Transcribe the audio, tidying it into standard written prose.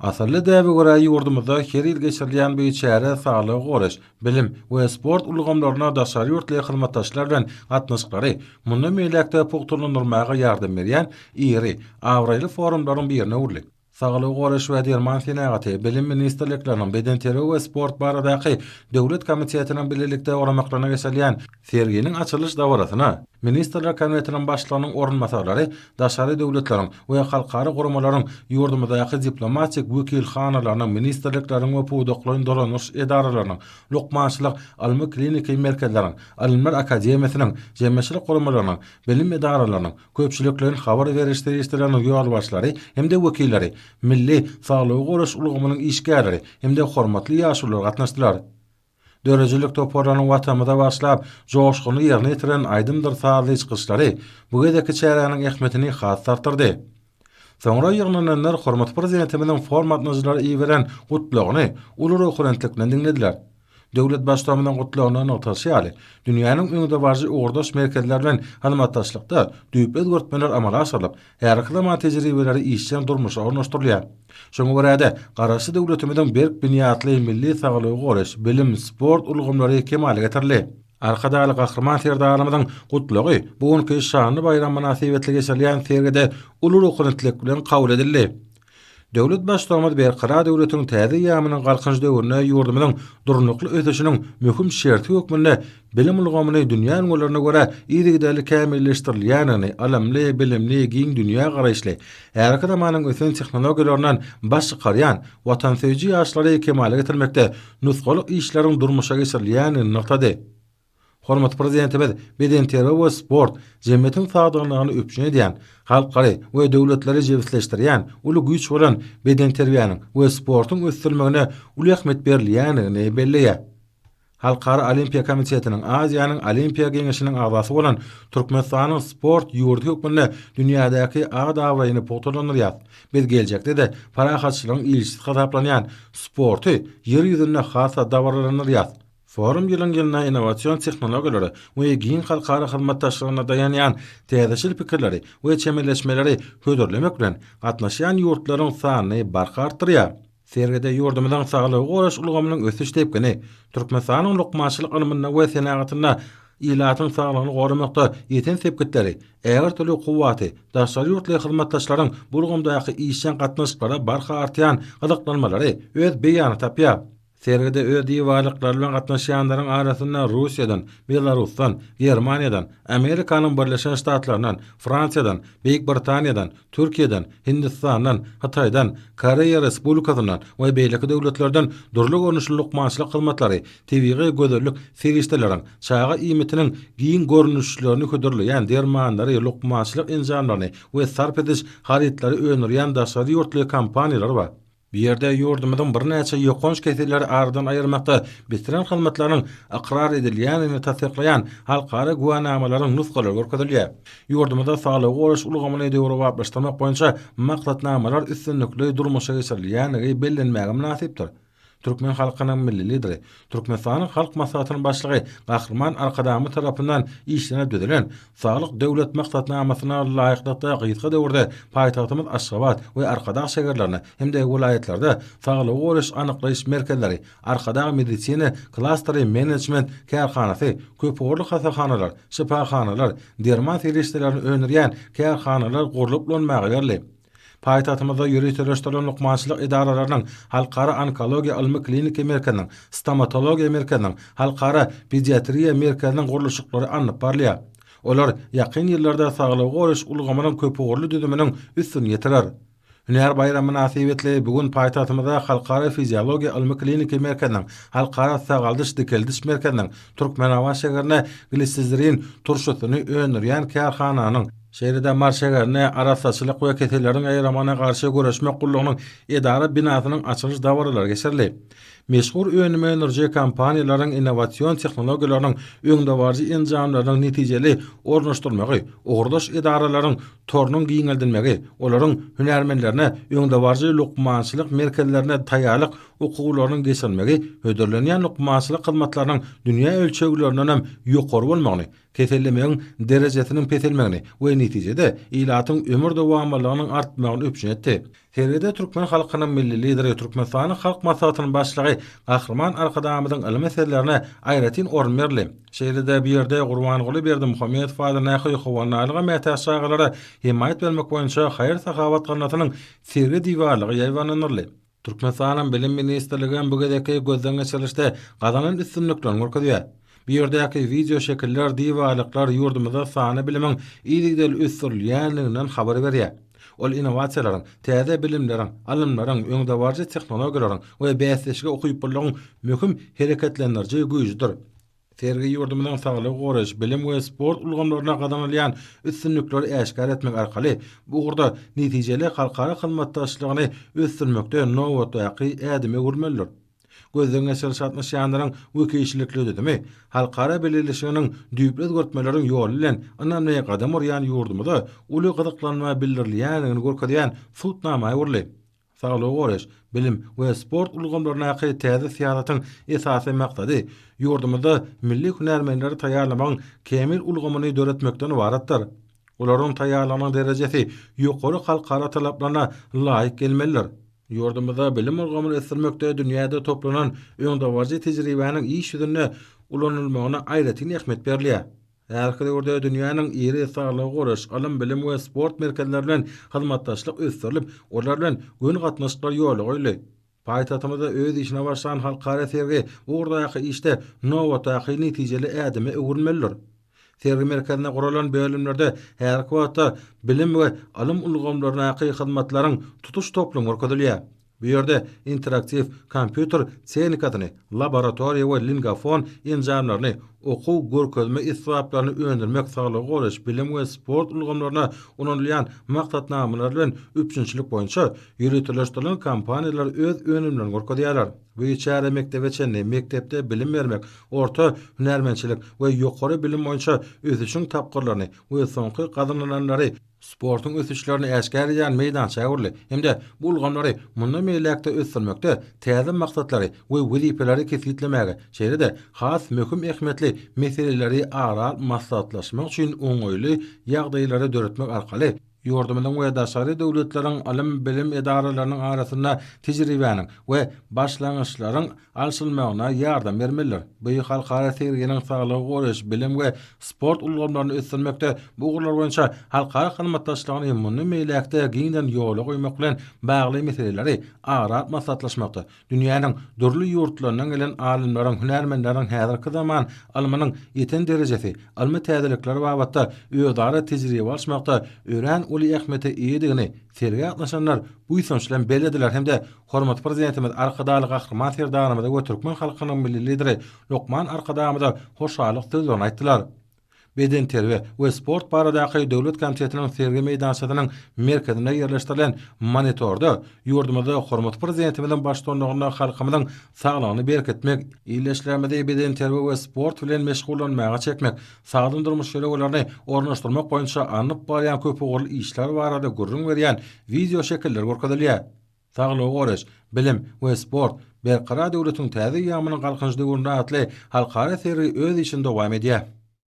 Asylly däbe görä, ýurdumyzda her ýyl geçirilýän bu çäre saglygy goraýyş, bilim we sport ulgamlarynda daşary ýurtly hyzmatdaşlar bilen gatnaşyklary mundan beýläk-de pugtalandyrmaga ýardam berýän iri, abraýly forumlaryň birine öwrüldi. Saglygy goraýyş we derman senagaty, Bilim ministrlikleriniň, Bedenterbiýe we sport baradaky döwlet komitetiniň bilelikde guramaklaryna geçirilýän serginiň açylyş dabarasyna Ministrler Kabinetiniň Başlygynyň orunbasarlary, daşary döwletleriň we halkara guramalaryň ýurdumyzdaky diplomatik wekilhanalarynyň, ministrlikleriň we pudaklaýyn dolandyryş edaralarynyň, lukmançylyk ylmy-kliniki merkezleriň, Ylymlar akademiýasynyň, jemgyýetçilik guramalarynyň, bilim edaralarynyň, köpçülikleýin habar beriş serişdeleriniň ýolbaşçylary hem-de wekilleri, milli saglygy goraýyş ulgamynyň işgärleri hem-de hormatly ýaşulular gatnaşdylar. Döredijilik toparlarynyň Watanymyza bagyşlap, joşgunly ýerine ýetiren aýdymdyr sazly çykyşlary bu gezekki çäräniň ähmiýetini has-da artdyrdy. Soňra ýygnananlar hormatly Prezidentimiziň forum gatnaşyjylara iberen Gutlagyny uly ruhubelentlik bilen diňlediler. Döwlet Baştutanymyzyň Gutlagynda nygtalyşy ýaly, dünýäniň öňdebaryjy ugurdaş merkezleri bilen hyzmatdaşlykda düýpli özgertmeler amala aşyrylyp, häzirki zaman tejribeleri işjeň durmuşa ornaşdyrylýar. Şoňa görä-de, Garaşsyz döwletimiziň berk binýatly milli saglygy goraýyş, bilim, sport ulgamlary kemala getirildi. Arkadagly Gahryman Serdarymyzyň Gutlagy bu günki şanly baýram mynasybetli geçirilýän sergide uly ruhubelentlik bilen kabul edildi. Döwlet Baştutanymyz Berkarar döwletiň täze eýýamynyň Galkynyş döwründe ýurdumyzyň durnukly ösüşiniň möhüm şerti hökmünde bilim ulgamyny dünýä ülňülerine görä yzygiderli kämilleşdirilýändigini, ylymly, bilimli, giň dünýägaraýyşly, häzirki zamanyň ösen tehnologiýalaryndan baş çykarýan watansöýüji ýaşlary kemala getirmekde nusgalyk işleriň durmuşa geçirilýändigini nygtady. Hormatly Prezidentimiz bedenterbiýe we sport jemgyýetiň sagdynlygyny üpjün edýän, halklary we döwletleri jebisleşdirýän uly güýç bolan bedenterbiýäniň we sportuň ösdürilmegine uly ähmiýet berilýändigini belleýär. Halkara Olimpiýa komitetiniň, Aziýanyň Olimpiýa geňeşiniň agzasy bolan Türkmenistanyň sport ýurdy hökmünde dünýädäki at-abraýyny pugtalandyrýar. Biz geljekde-de parahatçylygyň ilçisi hasaplanýan sporty Ýer ýüzünde has-da dabaralandyrýar. Forum ýylyň-ýylyna innowasion tehnologiýalara we giň halkara hyzmatdaşlygyna daýanýan täzeçil pikirleri we çemeleşmeleri hödürlemek bilen, gatnaşýan ýurtlaryň sanyny barha artdyrýar. Sergide ýurdumyzyň saglygy goraýyş ulgamynyň ösüş depgini, Türkmenistanyň lukmançylyk ylmynda we senagatynda ilatyň saglygyny goramakda ýeten sepgitleri, ägirt uly kuwwaty, daşary ýurtly hyzmatdaşlaryň bu ulgamdaky işjeň gatnaşyklara barha artýan gyzyklanmalary öz beýanyny tapýar. Sergide öz diwarlyklary bilen gatnaşýanlaryň arasynda Russiýadan, Belarusdan, Germaniýadan, Amerikanyň Birleşen Ştatlaryndan, Fransiýadan, Beýik Britaniýadan, Türkiýeden, Hindistandan, Hytaýdan, Koreýa Respublikasyndan we beýleki döwletlerden dürli görnüşli lukmançylyk hyzmatlary, tebigy gözellik serişdeleriň, çaga iýmitiniň giň görnüşlerini hödürleýän dermanlary, lukmançylyk enjamlaryny we sarp ediş harytlary öndürýän daşary ýurtly kompaniýalar bar. Bu ýerde ýurdumyzyň birnäçe ýokanç keselleri aradan aýyrmakda bitiren hyzmatlarynyň ykrar edilýändigini tassyklaýan halkara güwänamalaryň nusgalary görkezilýär. Ýurdumyzda saglygy goraýyş ulgamyny döwrebaplaşdyrmak boýunça maksatnamalar üstünlikli durmuşa geçirilýändigi bellenmäge mynasypdyr. Türkmen halkynyň Milli Lideri, Türkmenistanyň Halk Maslahatynyň Başlygy Gahryman Arkadagymyz tarapyndan işlenip düzülen Saglyk Döwlet maksatnamasyna laýyklykda gysga döwürde paýtagtymyz Aşgabat we Arkadag şäherlerinde hem-de welaýatlarda saglygy goraýyş anyklaýyş merkezleri, Arkadag medisina klasteri menejment kärhanasy, köpugurly hassahanalar, şypahanalar, derman serişdelerini öndürýän kärhanalar gurlup ulanmaga berildi. Paýtagtymyzda ýöriteleşdirilen lukmançylyk edaralarynyň, Halkara onkologiýa ylmy-kliniki merkeziniň, Stomatologiýa merkeziniň, Halkara pediatriýa merkeziniň gurluşyklary alnyp barylýar. Olar ýakyn ýyllarda saglygy goraýyş ulgamynyň köpugurly düzüminiň üstüni ýetirer. Hünär baýramy mynasybetli bu gün paýtagtymyzda Halkara fiziologiýa ylmy-kliniki merkeziniň, Halkara sagaldyş-dikeldiş merkeziniň, Türkmenabat şäherinde glisizrin turşusyny öndürýän kärhananyň, Şeýle-de Mary şäherinde Arassaçylyk we keselleriň ýaýramagyna garşy göreşmek gullugynyň edara binasynyň açylyş dabaralary geçirildi. Meşhur önüm öndüriji kompaniýalaryň innowasion tehnologiýalarynyň öňdebaryjy enjamlarynyň netijeli ornaşdyrylmagy, ugurdaş edaralaryň torunyň giňeldilmegi, olaryň hünärmenlerine öňdebaryjy lukmançylyk merkezlerinde taýýarlyk okuwlarynyň geçirilmegi hödürlenýän lukmançylyk hyzmatlarynyň dünýä ölçeglerindenem ýokary bolmagyny, Kesellemegiň derejesiniň peselmegini we netijede ilatyň ömür dowamlylygynyň artmagyny üpjün etdi. Sergide türkmen halkynyň Milli Lideri, Türkmenistanyň Halk Maslahatynyň Başlygy Gahryman Arkadagymyzyň ylmy eserlerine aýratyn orun berildi. Şeýle-de bu ýerde Gurbanguly Berdimuhamedow adyndaky Howandarlyga mätäç çagalara hemaýat bermek boýunça haýyr-sahawat gaznasynyň sergi diwarlygy ýaýbaňlandyryldy. Türkmenistanyň Bilim ministrligi hem bu gezekki gözden geçirilişde gazanan üstünliklerini görkezýär. Bu ýerdäki wideoşekiller, diwarlyklar ýurdumyzda sanly bilimiň yzygiderli ösdürilýändiginden habar berýär. Ol innowasiýalaryň, täze bilimleriň, ylymlaryň, öňdebaryjy tehnologiýalaryň we bäsdeşlige ukyplylygyň möhüm hereketlendiriji güýjüdir. Sergi ýurdumyzyň saglygy goraýyş, bilim we sport ulgamlarynda gazanylýan üstünlikleri äşgär etmek arkaly, bu ugurda netijeli halkara hyzmatdaşlygyny ösdürmekde nobatdaky ädime öwrülmelidir. Gözden geçiriliş gatnaşýanlaryň wekilçilikli düzümi halkara bileleşiginiň düýpli özgertmeleriň ýoly bilen ynamly gadam urýan ýurdumyza uly gyzyklanma bildirilýändigini görkezýän subutnama öwrüldi. Saglygy goraýyş, bilim we sport ulgamlaryndaky täze syýasatyň esasy maksady ýurdumyzda milli hünärmenleri taýýarlamagyň kämil ulgamyny döretmekden ybaratdyr. Olaryň taýýarlygynyň derejesi ýokary halkara talaplaryna laýyk gelmelidir. Ýurdumyzda bilim ulgamyny ösdürmekde dünýäde toplanan öňdebaryjy tejribäniň iş ýüzünde ulanylmagyna aýratyn ähmiýet berilýär. Häzirki döwürde dünýäniň iri saglygy goraýyş, ylym-bilim we sport merkezleri bilen hyzmatdaşlyk ösdürilip, olar bilen göni gatnaşyklar ýola goýuldy. Paýtagtymyzda öz işine başlan halkara sergi bu ugurdaky işde nobatdaky netijeli ädime öwrülmelidir. Sergi merkezinde guralan bölümlerde häzirki wagtda bilim we ylym ulgamlaryndaky hyzmatlaryň tutuş toplumy görkezilýär. Bu ýerde interaktiw kompýuter tehnikasyny, laboratoriýa we lingafon enjamlaryny, okuw görkezme esbaplaryny öndürmek, saglygy goraýyş, bilim we sport ulgamlaryna ulanylýan maksatnamalar bilen üpjünçilik boýunça ýöriteleşdirilen kompaniýalar öz önümlerini görkezýärler. Bu çäre mekdebe çenli, mekdepde bilim bermek, orta hünärmentçilik we ýokary bilim boýunça ösüşiň tapgyrlaryny we soňky gazanylanlary, sportuň ösüşlerini äşgär edýän meýdança öwrüldi hem-de bu ulgamlary mundan beýläk-de ösdürmekde täze maksatlary we wezipeleri kesgitlemäge, şeýle-de has möhüm ähmiýetli meseleleri ara alyp maslahatlaşmak üçin oňaýly ýagdaýlary döretmek arkaly, ýurdumyzyň we daşary döwletleriň ylym-bilim edaralarynyň arasynda tejribäniň we başlangyçlaryň alşylmagyna ýardam bermelidir. Bu halkara serginiň saglygy goraýyş, bilim we sport ulgamlaryny ösdürmekde bu ugurlar boýunça halkara hyzmatdaşlygyny mundan beýläk-de giňden ýola goýmak bilen bagly meseleleri ara alyp maslahatlaşmakda, dünýäniň dürli ýurtlaryndan gelen alymlaryň, hünärmenleriň häzirki zaman ylmynyň ýeten derejesi, ylmy täzelikleri babatda özara tejribe alyşmakda örän uly ähmiýete eýedigini sergä gatnaşanlar buýsanç bilen bellediler hem-de Hormatly Prezidentimiz Arkadagly Gahryman Serdarymyza we türkmen halkynyň Milli Lideri Lukman Arkadagymyza hoşallyk sözlerini aýtdylar. Bedenterbiýe we sport baradaky döwlet komitetiniň sergi meýdançasynyň merkezinde ýerleşdirilen monitorda ýurdumyzda hormatly Prezidentimiziň baştutanlygynda halkymyzyň saglygyny berkitmek, ildeşlerimizi bedenterbiýe we sport bilen meşgullanmaga çekmek, sagdyn durmuş ýörelgelerini ornaşdyrmak boýunça alnyp barýan köpugurly işler barada gürrüň berýän wideoşekiller görkezilýär. Saglygy goraýyş, bilim we sport, Berkarar döwletiň täze eýýamynyň Galkynyş döwründe atly halkara sergi öz işini dowam edýär.